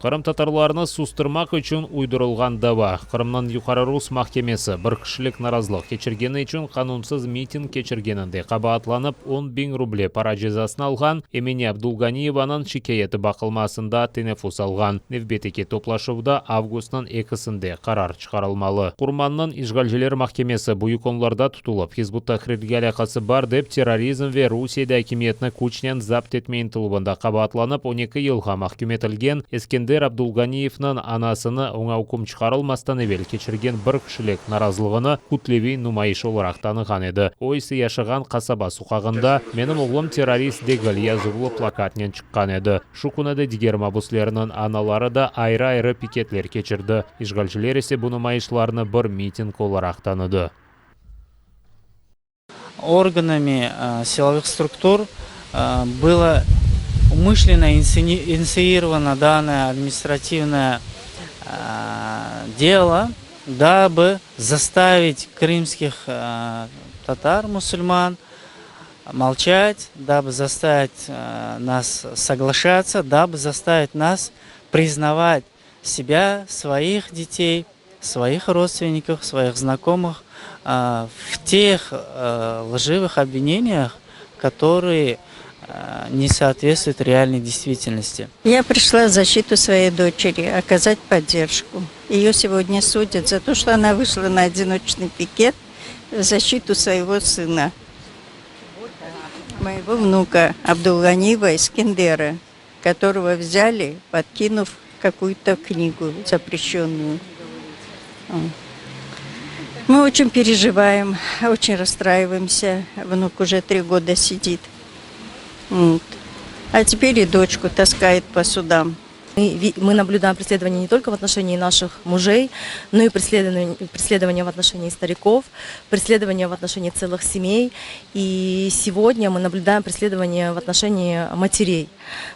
Qırımtatarlarnı sustırmaq içün uydurılğan dava, Qırımnıñ Yuqarı rus mahkemesi, bir kişilik narazılıq keçirgeni içün qanunsız miting keçirgeninde qabaatlanıp 10.000 ruble para cezasını alğan Emine Abdulganiyevanıñ şikâyeti baqılmasında teneffüs alğan. Nevbetteki toplaşuvda avgustnıñ ekisinde qarar çıqarılmalı. Qurmannıñ işğalciler mahkemesi Büyük Onlarda tutulıp, Hizb ut-Tahrirge alâqası bar dep terrorizm ve Rusiyede akimiyetni küçnen zapt etme ıntıluvında qabaatlanıp 12 yılğa mahküm etilgen Eskender Abdulganiyevniñ anasını oña üküm çıqarılmastan evel keçirgen bir kişilik narazılığını kütleviy numayış olaraq tanığan edi. O ise yaşağan qasaba soqağında Menim oğlum terrorist degil yazuvlı plakatnen çıqqan edi. Şu künü de diger mabuslerniñ anaları da ayrı-ayrı piketler keçirdi, işğalciler ise bu numayışlarnı bir miting olaraq tanıdı. Organami silovıh struktur было умышленно инициировано данное административное дело, дабы заставить крымских татар, мусульман, молчать, дабы заставить нас соглашаться, дабы заставить нас признавать себя, своих детей, своих родственников, своих знакомых в тех лживых обвинениях, которые не соответствуют реальной действительности. Я пришла в защиту своей дочери, оказать поддержку. Ее сегодня судят за то, что она вышла на одиночный пикет в защиту своего сына, моего внука Абдулганиева Искендера, которого взяли, подкинув какую-то книгу запрещенную. Мы очень переживаем, очень расстраиваемся. Внук уже три года сидит. Вот. А теперь и дочку таскает по судам. Мы наблюдаем преследование не только в отношении наших мужей, но и преследование, преследование в отношении стариков, преследование в отношении целых семей. И сегодня мы наблюдаем преследование в отношении матерей,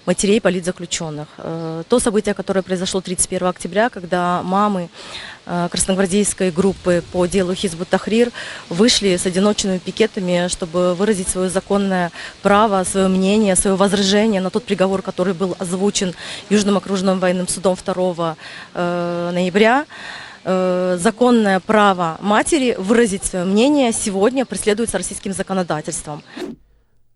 матерей политзаключенных. Э, то событие, которое произошло 31 октября, когда мамы э, красногвардейской группы по делу Хизбут Тахрир вышли с одиночными пикетами, чтобы выразить свое законное право, свое мнение, свое возражение на тот приговор, который был озвучен Южным окружным военным судом 2 э, ноября. Э, законное право матери выразить свое мнение сегодня преследуется российским законодательством.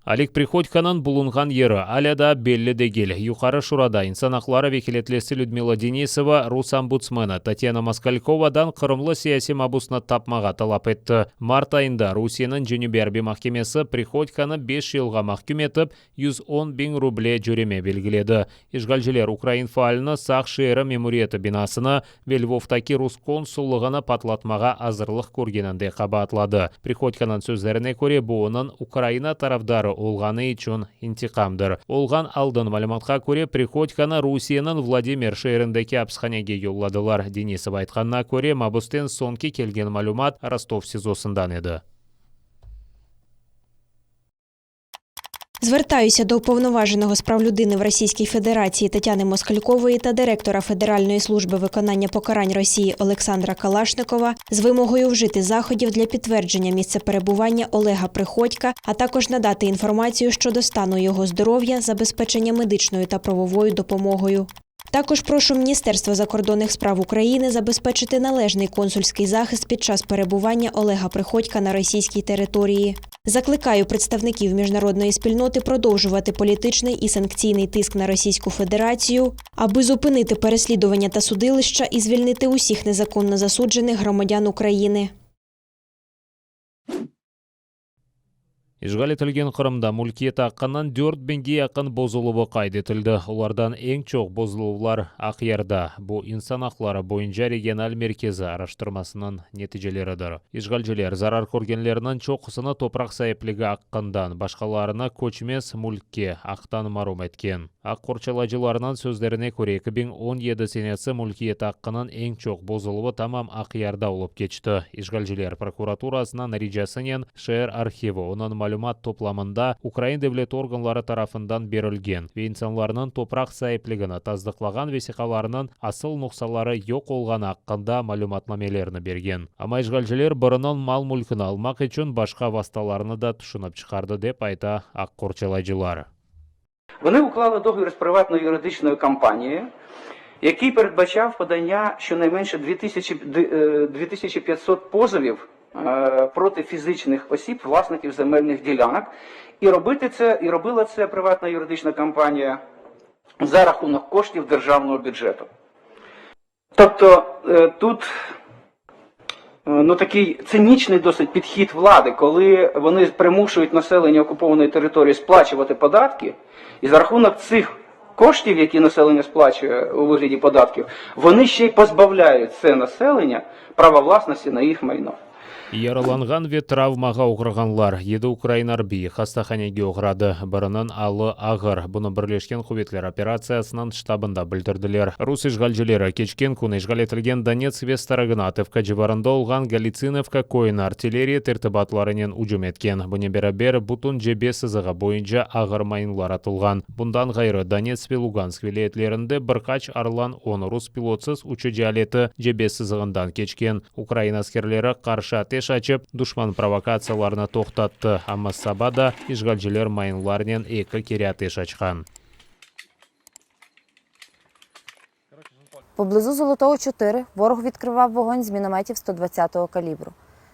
Oleg Prihodkonıñ bulunğan yeri alâ daa belli degil. Yuqarı Şurada insan aqları vekâletlisi Lüdmila Denisova rus ombudsmeni Tatyana Moskalkovadan qırımlı siyasiy mabusnı tapmağa talap etti. Mart ayında Rusiyeniñ Cenübiy arbiy mahkemesi Prihodkonı beş yılğa mahküm etip, 110.000 ruble cöreme belgiledi. İşğalciler ukrain faalini Saq şeeri memuriyeti binasını ve Lvovtaki rus konsullığını patlatmağa azırlıq körgeninde qabaatladı. Prihodkonıñ sözlerine köre, bu onıñ Ukraina tarafdarı olğanı içün intiqamdır. Olğan aldın malümatqa köre, Prihodkonı Rusiyeniñ Vladimir şeerindeki apishanege yolladılar. Denisova aytqanına köre, mabusten soñki kelgen malümat Rostov SİZOsından edi. Звертаюся до уповноваженого з прав людини в Російській Федерації Тетяни Москалькової та директора Федеральної служби виконання покарань Росії Олександра Калашникова з вимогою вжити заходів для підтвердження місцеперебування Олега Приходька, а також надати інформацію щодо стану його здоров'я, забезпечення медичною та правовою допомогою. Також прошу Міністерство закордонних справ України забезпечити належний консульський захист під час перебування Олега Приходька на російській території. Закликаю представників міжнародної спільноти продовжувати політичний і санкційний тиск на Російську Федерацію, аби зупинити переслідування та судилища і звільнити усіх незаконно засуджених громадян України. İşğal etilgen Qırımda mülkiyet aqqınıñ 4000ge yaqın bozuluvı qayd etildi. Olardan eñ çoq bozuluvlar Aqyarda. Bu, İnsan aqları boyunca regional merkezi araştırmasınıñ neticeleridir. İşğalciler zarar körgenlerniñ çoqusını topraq saipligi aqqından, başqalarını köçmez mülkke aqtan marum etken. Aq qorçalayıcılarnıñ sözlerine köre, 2017 senesi mülkiyet aqqınıñ eñ çoq bozuluvı tamam Aqyarda olıp keçti. İşğalciler prokuraturasınıñ ricasınen şeer arhivi onıñ malümatını. malümat toplamında ukrain devlet organları tarafından berilgen ve insanlarnıñ topraq saipligini tasdıqlağan vesiqalarnıñ asıl nuhsaları yoq olğanı aqqında malümatnamelerni bergen. Amma işğalciler biriniñ mal-mülkini almaq içün başqa vastalarnı da tüşünip çıqardı, dep ayta aq qorçalayıcılar. Вони уклали договір з приватною юридичною компанією, який передбачав подання щонайменше 2500 позовів проти фізичних осіб, власників земельних ділянок. І робити це, і робила це приватна юридична компанія за рахунок коштів державного бюджету. Тобто тут ну, такий цинічний досить підхід влади, коли вони примушують населення окупованої території сплачувати податки, і за рахунок цих коштів, які населення сплачує у вигляді податків, вони ще й позбавляють це населення права власності на їх майно. Yaralanğan ve travmağa oğrağanlar, yedi ukrain arbiyi hastahanege oğradı, biriniñ alı ağır. Bunı Birleşken quvetler operatsiyasınıñ ştabında bildirdiler. Rus işğalcileri keçken kün işğal etilgen Donetsk ve Starognatovka civarında olğan Galitsinovka köyüne artilleriya tertibatlarınen ücüm etken. Bunen beraber, bütün cebe sızığı boyunca ağır mayınlar atılğan. Bundan ğayrı, Donetsk ve Lugansk vilâyetlerinde bir qaç Orlan on rus pilotsız uçucı aleti cebe sızığından keçken. Ukraina askerleri qarşı ateş açıp, duşman provokatsiyalarını toqtattı, amma saba da işğalciler mayınlarnen eki kere ateş açqan. Поблизу Золотого 4 ворог відкривав вогонь з мінометів 120-го калібру.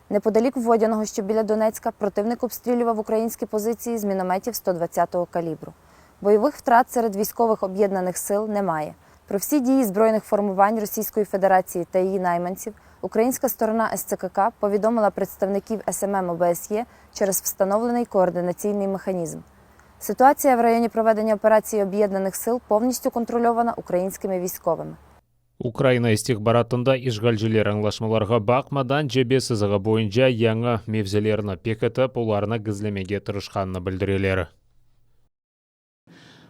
Неподалік Водяного, що біля Донецька, противник обстрілював українські позиції з мінометів 120-го калібру. Бойових втрат серед військових об'єднаних сил немає. Про всі дії збройних формувань Російської Федерації та її найманців українська сторона СЦКК повідомила представників СММ ОБСЄ через встановлений координаційний механізм. Ситуація в районі проведення операції Об'єднаних сил повністю контрольована українськими військовими. Ukraina istihbaratında işğalciler añlaşmalarğa baqmadan cebe sızığı boyunca yañı mevzilerni pekitip, olarnı gizlemege tırışqanını bildireler.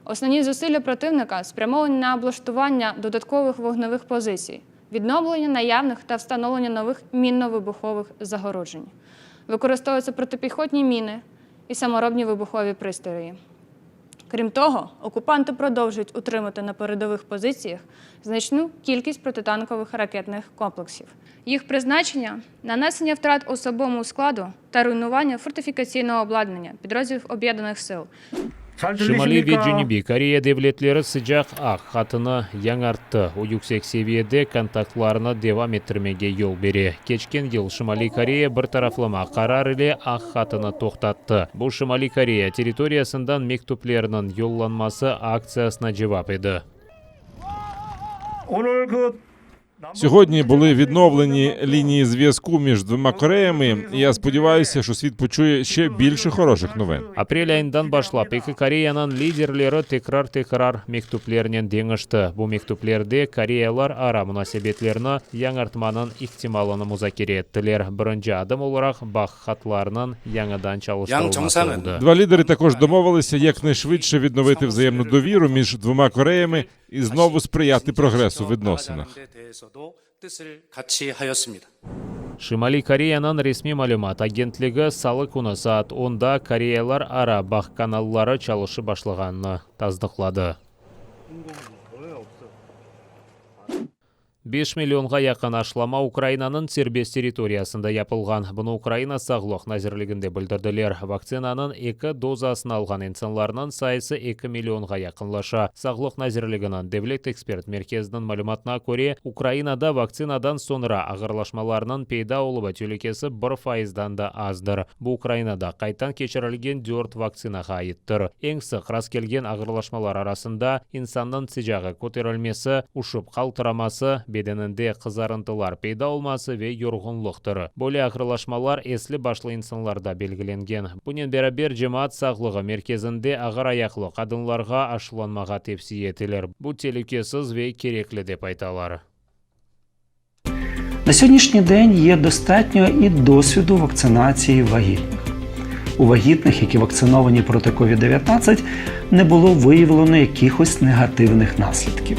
Основні зусилля противника спрямовані на облаштування додаткових вогневих позицій, відновлення наявних та встановлення нових мінно-вибухових загороджень. Використовуються протипіхотні міни і саморобні вибухові пристрої. Крім того, окупанти продовжують утримати на передових позиціях значну кількість протитанкових ракетних комплексів. Їх призначення нанесення втрат особовому складу та руйнування фортифікаційного обладнання підрозділів об'єднаних сил. Şimaliy ve Cenübiy Koreya devletleri sıcaq ağ hatını yañarttı, o yüksek seviyede kontaktlarnı devam ettirmege yol bere. Keçken yıl Şimaliy Koreya bir taraflama qarar ile ağ hatını toqtattı. Bu Şimaliy Koreya territoriyasından mektüplerniñ yollanması aktsiyasına cevap edi. Сьогодні були відновлені лінії зв'язку між двома Кореями, і я сподіваюся, що світ почує ще більше хороших новин. Aprel ayından başlap eki Koreyanıñ liderleri tekrar-tekrar mektüplernen deñişti. Bu mektüplerde Koreyalar ara munasebetlerni yañartmanıñ ihtimalını muzakere ettiler. Birinci adım olaraq bağ hatlarınıñ yañıdan çalıştırılması oldı. Два лідери також домовилися якнайшвидше відновити взаємну довіру між двома Кореями і знову сприяти прогресу в відносинах. Şimaliy Koreyanıñ resmiy malümat agentligi salı künü saat onda Koreyalar ara bağ kanalları çalışıp başlağanını tasdıqladı. Beş millionğa yaqın aşılama Ukrainanıñ serbest territoriyasında yapılğan. Bunı Ukraina Sağlıq nazirliginde bildirdiler. Vaktsinanıñ eki dozasını alğan insanlarnıñ sayısı eki millionğa yaqınlaşa. Sağlıq nazirliginiñ Devlet ekspert merkeziniñ malümatına köre, Ukrainada vaktsinadan soñra ağırlaşmalarnıñ peyda oluvı telükesi bir faizdan da azdır. Bu Ukrainada qayttan keçirilgen dört vaktsinağa aittir. Eñ sıq rastkelgen ağırlaşmalar arasında, insannıñ sıcağı köterilmesi, üşüp qaltıraması, bedeninde qızarıntılar peyda olması ve yorğunlıqtır. Böyle ağırlaşmalar esli-başlı insanlarda belgilengen. Bunen beraber, cemaat sağlığı merkezinde ağır ayaqlı qadınlarğa aşılanmağa tevsiye eteler. Bu telükesiz ve kerekli, dep aytalar. На сьогоднішній день є достатньо і досвіду вакцинації вагітних. У вагітних, які вакциновані проти COVID-19, не було виявлено якихось негативних наслідків.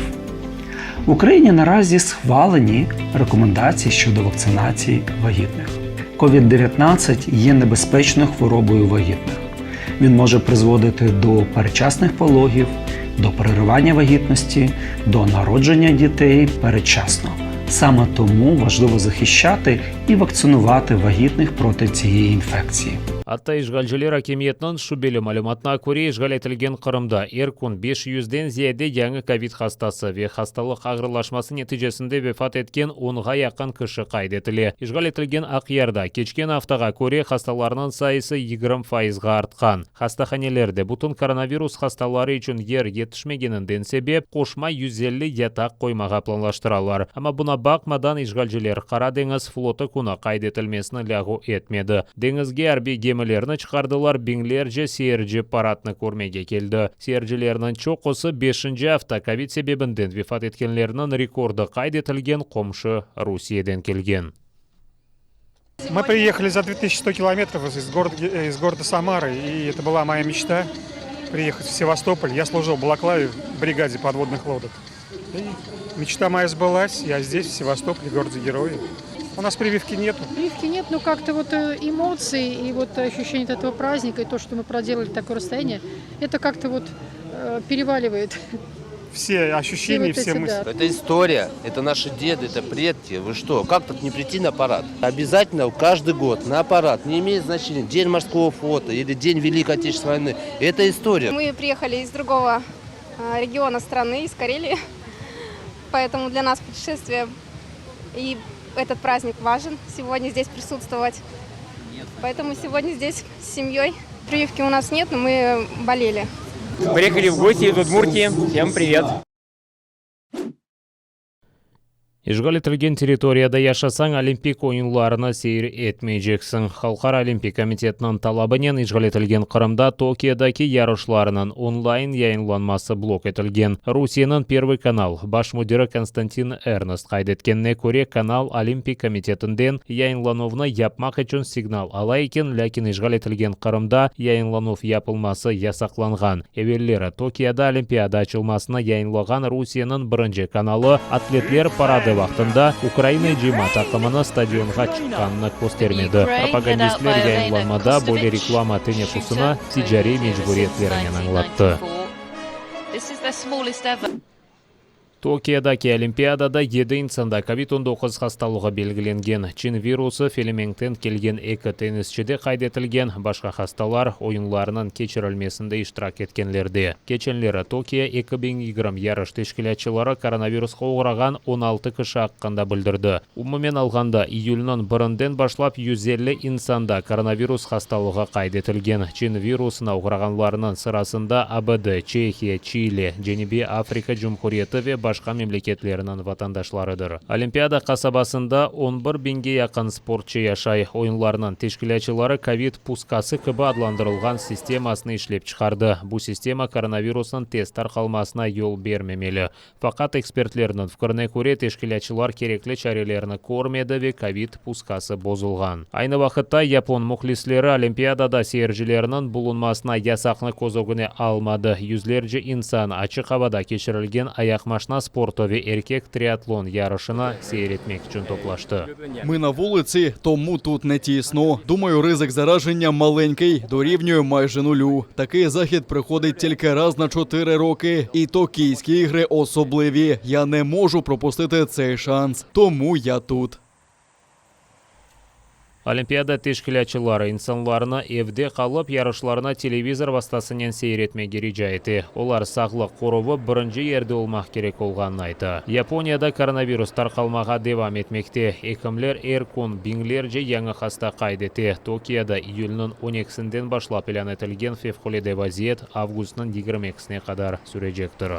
В Україні наразі схвалені рекомендації щодо вакцинації вагітних. COVID-19 є небезпечною хворобою вагітних. Він може призводити до передчасних пологів, до переривання вагітності, до народження дітей передчасно. Саме тому важливо захищати і вакцинувати вагітних проти цієї інфекції. Atta işğalciler akimiyetiniñ şübeli malümatına köre, işğal etilgen Qırımda er kün beş yüzden ziyade yañı kovid hastası ve hastalıq ağırlaşması neticesinde vefat etken onğa yaqın kişi qayd etile. İşğal etilgen Aqyarda keçken aftağa köre hastalarnıñ sayısı 20 fayızğa artqan. Hastahanelerde bütün koronavirus hastaları içün yer yetişmegeninden sebep, qoşma 150 yataq qoymağa planlaştıralar. Amma buña baqmadan, işğalciler Qara deñiz flotu künü qayd etilmesini lâğu etmedi. Deñizge arbiy gemilerni çıqardılar, biñlerce seyirci paradnı körmege keldi. Seyircilerniñ çoqusı beşinci afta kovid sebebinden vefat etkenlerniñ rekordı qayd etilgen qomşu Rusiyeden kelgen. Мы приехали за 2100 километров из города, из города Самары, и это была моя мечта приехать в Севастополь. Я служил в Балаклаве в бригаде подводных лодок. И мечта моя сбылась. Я здесь, в Севастополе, городе-герое. У нас прививки нету. Прививки нет, но как-то вот э, эмоции и вот ощущение от этого праздника, и то, что мы проделали такое расстояние, это как-то вот э, переваливает. Все ощущения, Все вот все эти, мысли. да. Это история, это наши деды, это предки. Вы что, как так не прийти на парад? Обязательно каждый год на парад. Не имеет значения, День морского флота или День Великой Отечественной войны. Это история. Мы приехали из другого а, региона страны, из Карелии, поэтому для нас путешествие и этот праздник важен, сегодня здесь присутствовать. Поэтому сегодня здесь с семьей. Прививки у нас нет, но мы болели. Приехали в гости из Удмуртии. Всем привет. İşğal etilgen territoriyada yaşasañ, Olimpik oyunlarını seyir etmeyceksiñ. Halqara Olimpik komitetiniñ talabınen işğal etilgen Qırımda Tokiodaki yarışlarnıñ online yayınlanması blok etilgen. Rusiyeniñ Pervıy kanal baş müdiri Konstantin Ernst qayd etkenine köre, kanal Olimpik komitetinden yayınlanuvnı yapmaq içün signal ala eken, lâkin işğal etilgen Qırımda yayınlanuv yapılması yasaqlanğan. Evelleri Tokioda Olimpiada açılmasını yayınlağan Rusiyeniñ birinci kanalı atletler paradı vaqtında Ukraina cıyma taqımını stadionğa çıqqanını köstermedi. Propagandistler yayınlanmada böyle reklama teneffüsini ticariy mecburiyetlerinen añlattı. Tokiodaki Olimpiadada yedi insanda kovid 19 hastalığı belgilengen. Çin virusı Felemenkten kelgen eki tennisçide qayd etilgen, başqa hastalar, oyunlarnıñ keçirilmesinde iştirak etkenlerde. Keçenleri Tokio 2020 yarış teşkilâtçıları koronavirusqa oğrağan 16 kişi aqqında bildirdi. Umumen alğanda, iyülniñ birinden başlap 150 insanda koronavirus hastalığı qayd etilgen. Çin virusına oğrağanlarnıñ sırasında ABD, Çehiya, Çili, Cenübiy Afrika Cumhuriyeti ve başqa memleketlerniñ vatandaşlarıdır. Olimpiada qasabasında 11 biñge yaqın sportçı yaşay. Oyunlarnıñ teşkilâtçıları kovid puskası kibi adlandırılğan sistemasını işlep çıqardı. Bu sistema koronavirusnıñ tez tarqalmasına yol bermemeli. Faqat ekspertlerniñ fikrine köre, teşkilâtçılar kerekli çarelerni körmedi ve kovid puskası bozulğan. Aynı vaqıtta yapon mühlisleri Olimpiadada seyircilerniñ bulunmasına yasaqnı köz ögüne almadı. Yüzlerce insan açıq avada keçirilgen ayaqmaşna sportı ve erkek triatlon yarışını seyir etmek içün toplaştı. Ми на вулиці, тому тут не тісно. Думаю, ризик зараження маленький, дорівнює майже нулю. Такий захід приходить тільки раз на 4 роки, і токійські ігри особливі. Я не можу пропустити цей шанс, тому я тут. Olimpiada teşkilâtçıları insanlarnı evde qalıp, yarışlarnı televizor vastasınen seyir etmege rica ete. Olar sağlıq qoruvı birinci yerde olmaq kerek olğanını ayta. Yaponiyada koronavirus tarqalmağa devam etmekte. Ekimler er kün biñlerce yañı hasta qayd ete. Tokioda iyülniñ 12-sinden başlap ilân etilgen fevqulâde vaziyet avgustnıñ 22-sine qadar sürecektir.